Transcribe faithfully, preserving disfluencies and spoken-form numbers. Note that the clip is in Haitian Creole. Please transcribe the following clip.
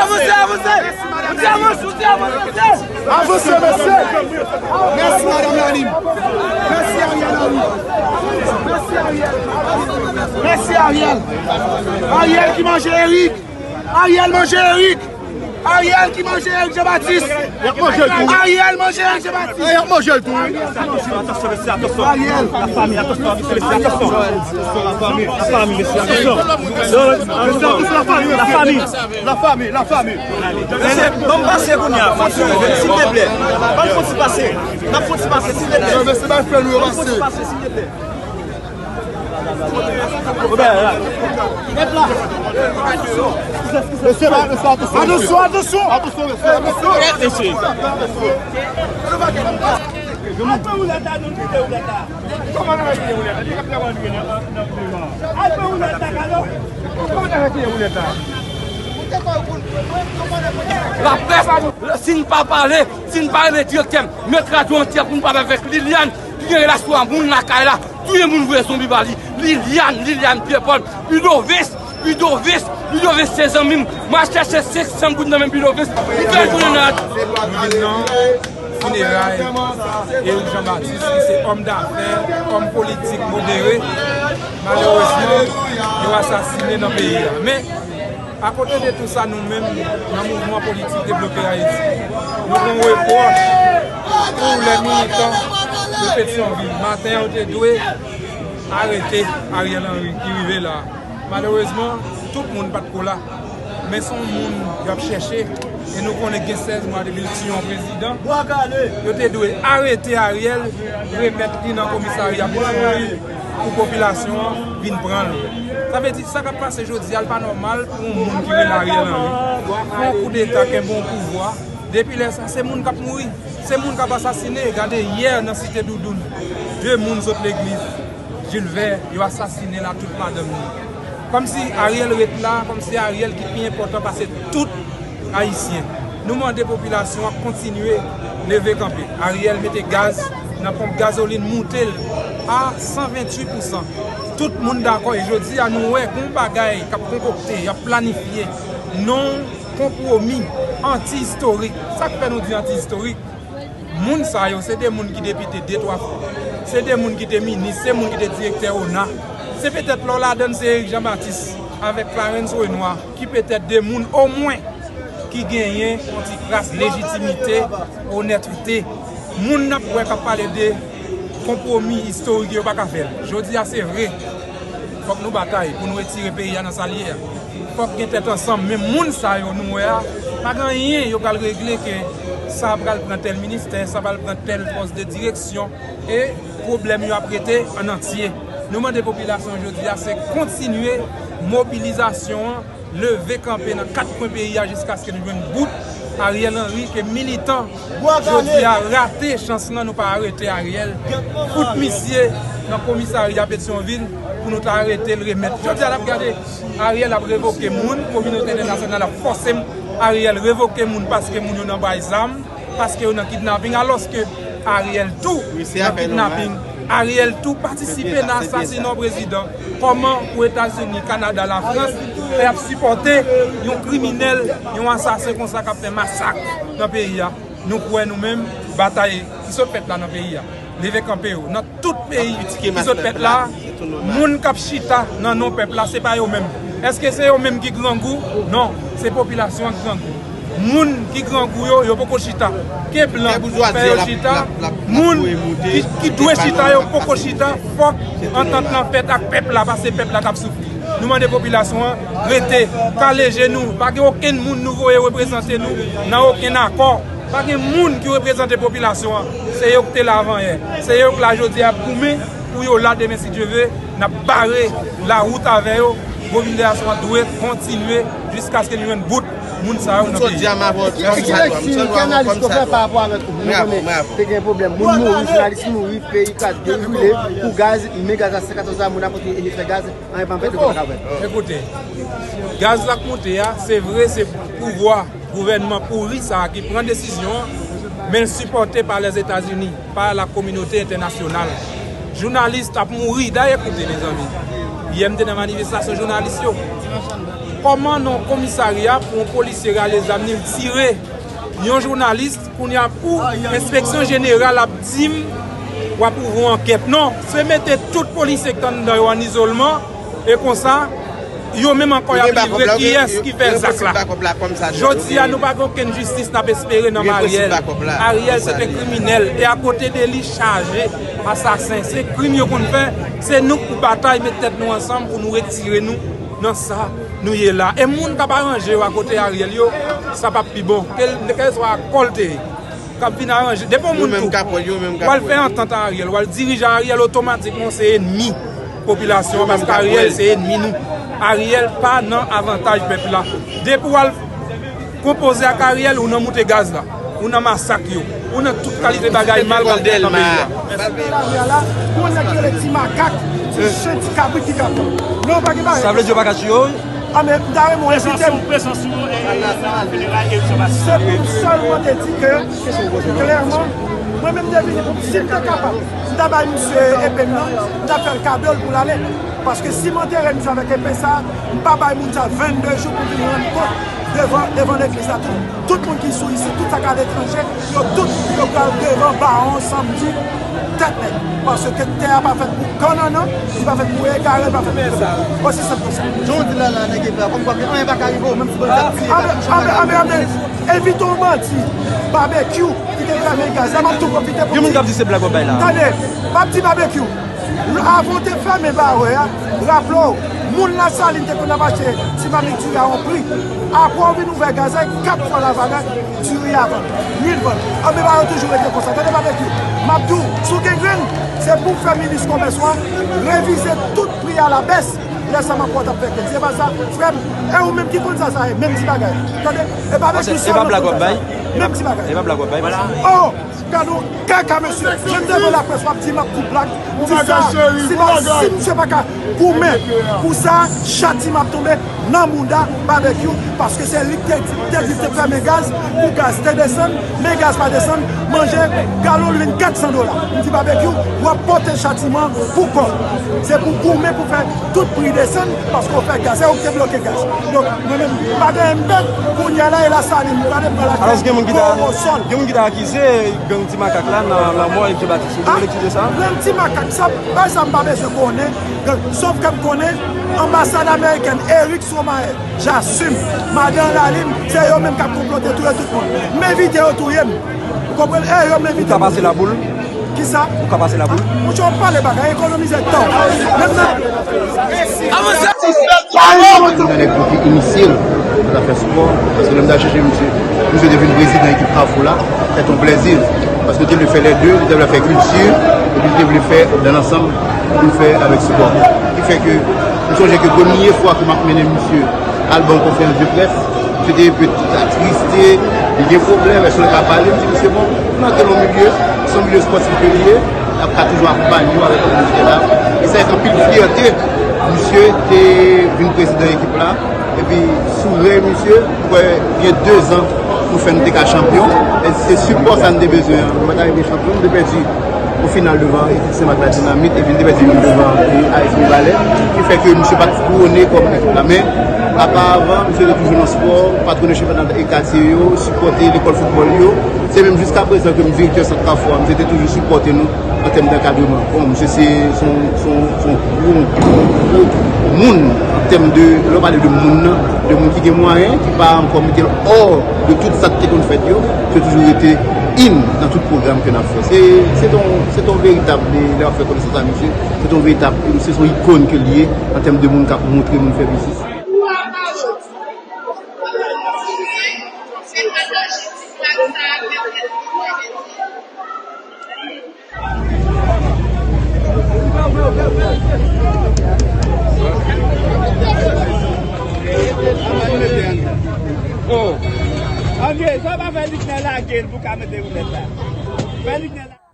Avanse, avanse! Avanse, avanse, avanse! Avanse, mesye! Mèsi, madanm Lalim. Mèsi, Ariel Henry. Mèsi, Ariel. Mèsi, Ariel. Ariel ki manje Eric. Ariel manje Eric. Ariel ki manje Eric Jean Baptiste. Y ap manje l tou. Ariel manje Eric Jean Baptiste. Y ap manje l tou. Ariel. Lafanmi, atansyon, mesye, mesye, atansyon. Lafanmi, mesye, atansyon. Non, non, non, non, lafanmi, mesye, lafanmi. Lafanmi, lafanmi. Mesye, ban m pase kounye a, fò ti rive, silteplè. Ban m fò ti pase. N ap fò ti pase, silteplè. Mesye, bay frè nou yo pase. Ban m fò ti pase, silteplè. Mesye, ba, mesye, atansyon, mesye. Atansyon, atansyon. Atansyon, mesye, atansyon. Mesye. Al pran woulèt la, nou kite woulèt la. Al pran woulèt la, kalò. Laprès, si n pa pale, si n pa rele direktè, met radyo antyè pou n pale avèk Liliane, ki gen relasyon a moun lakay la, touye moun voye zonbi ba li. Liliane, Liliane Pierre Paul, Ludovice, Ludovice, Ludovice se zanmi m. Mwen al chèche senk san goud nan men Ludovice. Li fè l tounen nan. Nou vin nan fineray Eric Jean Baptiste, ki se òm dafè, òm politik modere. Malerezman, yo asasine nan peyi a. Men, akote de tou sa, nou menm, nan mouvman politik Debloke Ayiti, nou gen yon repwòch pou lè militan de Petyonvil. Maten an, yo te dwe arete Ariel Henry ki rive la. Malerezman, tout moun pa t ko la. Men se yon moun y ap chèche. E nou konnen gen sèz mwa depi l tiye yon prezidan. Yo te dwe arete Ariel, remèt li nan komisarya Petyonvil pou popilasyon an vin pran l. Sa vle di, sa k ap pase jodi a, l pa nòmal pou yon moun ki rele Ariel Henry, fè yon koudeta, kenbe yon pouvwa. Depi lè sa, se moun k ap mouri, se moun k ap asasine. Gade yè nan Site Doudoun, de moun sot legliz Jilvè, yo asasine latout madanm li. Kòmsi Ariel ret la, kòmsi Ariel ki pi enpòtan pase tout Ayisyen. Nou mande popilasyon an kontinye leve kanpe. Ariel mete gaz nan ponp gazolin, moute l a san venntuit pousan. Tout moun dakò, e jodi a nou wè gon bagay k ap konkokte, y ap planifye, non konpwomi, anti-istorik. Sa k fè nou di anti-istorik? Moun sa yo, se de moun ki depite de twa fwa. Se de moun ki te minis, se moun ki te direktè ona. Se petèt lè w ladann se Eric Jean Baptiste avèk Clarens Renois ki petèt de moun omwen ki genyen yon ti kras lejitimite, onètete. Moun n ap wè k ap pale de konpwomi istorik yo pa ka fè l. Jodi a se vre, fòk nou batay pou nou retire peyi a nan sa l ye a. Fòk gen tèt ansanm, men moun sa yo nou wè a, pa gen anyen yo pral regle ke sa pral pran tèl ministè, sa pral pran tèl pòs de direksyon, e pwoblèm yo ap rete an antye. Nou mande popilasyon jodi a se kontinye mobilizasyon an, leve kanpe nan kat kwen peyi a jiskaske nou jwenn bout Ariel Henry ke militan jodi a rate chans lan, nou pa arete Ariel. Fout misye nan komisarya Petyonvil pou nou ta arete l, remèt. Jodi a n ap gade Ariel ap revoke moun, kominote entènasyonal ap fòse m Ariel revoke moun paske moun yo nan bay zam, paske yo nan kidnaping, alòske Ariel tou nan kidnaping. Ariel tou patisipe nan asasina yon prezidan. Kòman pou Etazini, Kanada, Lafrans fè ap sipòte yon kriminèl, yon asasen konsa k ap fè masak nan peyi a? Nou kwè nou menm, batay ki sot fèt la nan peyi a, leve kanpe yo nan tout peyi ki sot fèt la, moun k ap chita nan non pèp la, se pa yo menm. Èske se yo menm ki grangou? Non, se popilasyon an ki grangou. Moun ki grangou yo, yo poko chita. Ke blan fè yo chita, moun ki, ki dwe chita yo poko chita. Fòk antant lan fèt ak pèp la, paske pèp la k ap soufri. Nou mande popilasyon an rete, kale je nou. Pa gen okenn moun nou voye reprezante nou nan okenn akò. Pa gen moun ki reprezante popilasyon an. Se yo ki te la avan yè. Se yo ki la jodi a ap goumen pou yo la demen, si Dye ve. N ap bare lawout avè yo. Mobilizasyon an dwe kontinye jiskaske nou jwenn bout moun sa yo nan peyi a. Ki, ki, ki lektè, ki analiz ke w fè pa rapò avèk nou konnen te gen pwoblèm, moun mouri, jounalis mouri, peyi kraze, peyi boule pou gaz, men gaz la senkatòz la, moun ap kontinye fè gaz, anyen pa fèt, yo pa ka fèt. Ekoute, gaz la k moute a, se vre, se pouvwa gouvènman pouri sa a ki pran desizyon an, men l sipòte pa Lèzetazini, pa la kominote entènasyonal. Jounalis ap mouri, dayè koute, mezanmi. Yè m te nan manifestasyon jounalis yo. Kòman nan komisarya pou yon polisye rale zam li tire yon jounalis, kounye a pou enspeksyon jeneral ap di m w ap ouvri yon ankèt? Non, se mete tout polisye k t anndan yo ann izolman, e konsa, yo menm ankò y ap livre kiyès ki fè zak la. Jodi a, nou pa gen okenn jistis n ap espere nan men Ariel. Ariel se te kriminèl, e akote de li chaje asasen. Se krim yo konn fè, se nou k pou batay, met tèt nou ansanm pou nou retire nou nan sa nou ye la. E moun k ap aranje yo akote Ariel yo, sa p ap pi bon. Kèl, kèlswa kò l te ye, k ap vin aranje. Depi yon moun tou, w al fè antant a Ariel, w al dirije Ariel, otomatikman w se enmi popilasyon an, paske Ariel se enmi nou. Ariel pa nan avantaj pèp la. Depi w al konpoze ak Ariel, ou nan moute gaz la, ou nan masak yo, ou nan tout kalite bagay mal k ap fèt nan peyi a. Lari a la, gon nèg ki rele Ti Makak, ti chen, ti kabrit ki ka pran. Non, pa gen bagay. Sa vle di yo pa ka tiye w? A, men m ta renmen w envite m. Se pou m sèlman te di ke, klèman, mwen menm m te vini pou m, si m te kapab, m ta bay misye epe m nan, m ta fè l kado l pou l ale. Paske si m antere misye avèk epe sa, m pa bay moun sa vennde jou pou vin rann kont devan, devan legliz la tou. Tout moun ki sou isit, tout sa k aletranje, yo tout, yo pral devan bawon samdi tèt nèt. Paske tè a pa fèt pou kannannan, li pa fèt pou egare, li pa fèt pou tout. Osi senp ke sa. Jan w di la, la, nèg epe a, kòmkwa ke anyen pa ka rive w, menm si bandi ap tiye, ka touche pa ka rive w. Envite yon bandi, Babekyou, ki te fèmen gaz la, m ap tou pwofite pou di. Gen moun k ap di se blag w ap bay la. Tande, m ap di Babekyou. Avan w te fèmen bawè a, raple w, moun Lasalin te konn ap achte ti mamit diri a yon pri. Apre w vin ouvè gaz la, e kat fwa lavalè diri a vann, lwil vann. Anben, bagay yo toujou rete konsa. Tande, Babekyou, m ap di w, si w gen grenn, se pou w fè minis komès ou a revize tout pri a la bès. Lè sa m ap wè w t ap fè grenn. Se pa sa, frè m. E ou menm ki konn sa, sa ye, menm ti bagay. Tande, e Babekyou sèlman konn sa. Menm ti bagay. E pa blag w ap bay, mesye. Oh! Gade yon kaka, mesye. Menm devan laprès, w ap di m ap di blag. M di sa, si pa, si misye pa ka goumen pou sa, chatiman ap tonbe nan mouda Babekyou, paske se li ki te di, te di te fèmen gaz, pou gaz te desann, men gaz pa desann, manje, galon li vin kat san dola. M di Babekyou, w ap pote chatiman pou kò w. Se pou goumen pou fè tout pri desann, paske w fè gaz, se ou ki te bloke gaz. Donk, mwen menm, m pa gen anyen m pèd, kounye a la, e Lasalin, m prale pran lakay. Alòs, gen moun ki ta, gen moun ki ta akize gang Ti Makak la nan lanmò Elke Batis. Ou gen lekti de sa? Gang Ti Makak, sa, bagay sa m pa bezwen konnen. Gang, sòf ke m konnen, anbasad amerikèn, Eric Somaer, Jassim, Madan Lalin, se yo menm k ap konplote touye tout moun. M envite yo touye m. Ou konprann? E yo m envite. Ou ka pase laboul? Kisa? Ou ka pase laboul? Monchè, w ap pale bagay, ekonomize tan w. Menm nan. Yon nèg ki inisye l nan zafè spò, paske lè m t al chèche misye, misye te vin prezidan ekip Kafou la, fè t yon plèzi. Paske l te vle fè lè de, l te vle fè kilti, epi l te vle fè dan lansanm, pou l fè avèk spò. Ki fè ke, m sonje ke premye fwa ke m ap mennen misye al ban yon konferans de près, se te pèt atriste, li gen pwoblèm, èske nou ka pale? M di, "Mesye, bon, nou nan yon milye, se yon milye espòtif ke li ye, n ap ka toujou akonpanye w avèk kote misye la." E sa se anpil fyète, misye te vin prezidan ekip la, epi sou rèy misye, m kwè gen de zan nou fè nou te ka chanpyon, e se sipò sa n te bezwen an. Nou pa t arive chanpyon, nou te pèdi o final devan ekip Senmak la Dinamit, epi n te pèdi devan, e, A S Mibalè, ki fè ke misye pa t kouwone kòm ekip la. Men, aparavan, misye te toujou nan spò, patwone chanpyona e katye yo, sipòte lekòl foutbòl yo. Se menm jiskaprezan ke m direktè sant Kafou a, misye te toujou sipòte nou an tèm dankadreman. Bon, misye se, se yon, se yon, se yon gwo, gwo moun an tèm de, lè w pale de moun nan, de moun ki gen mwayen, ki pa ankò mete l hors de tout sa k te konn fèt yo, misye toujou rete in nan tout pwogram ke n ap fè. Se, se yon, se yon veritab, lè w ap fè konesans ak misye, se yon veritab, se yon ikòn ke l ye an tèm de moun k ap montre moun fè biznis. Oh. Andre, sa w pa fè Liknè lage l pou w ka mete rimèt la? Fè Liknè lage.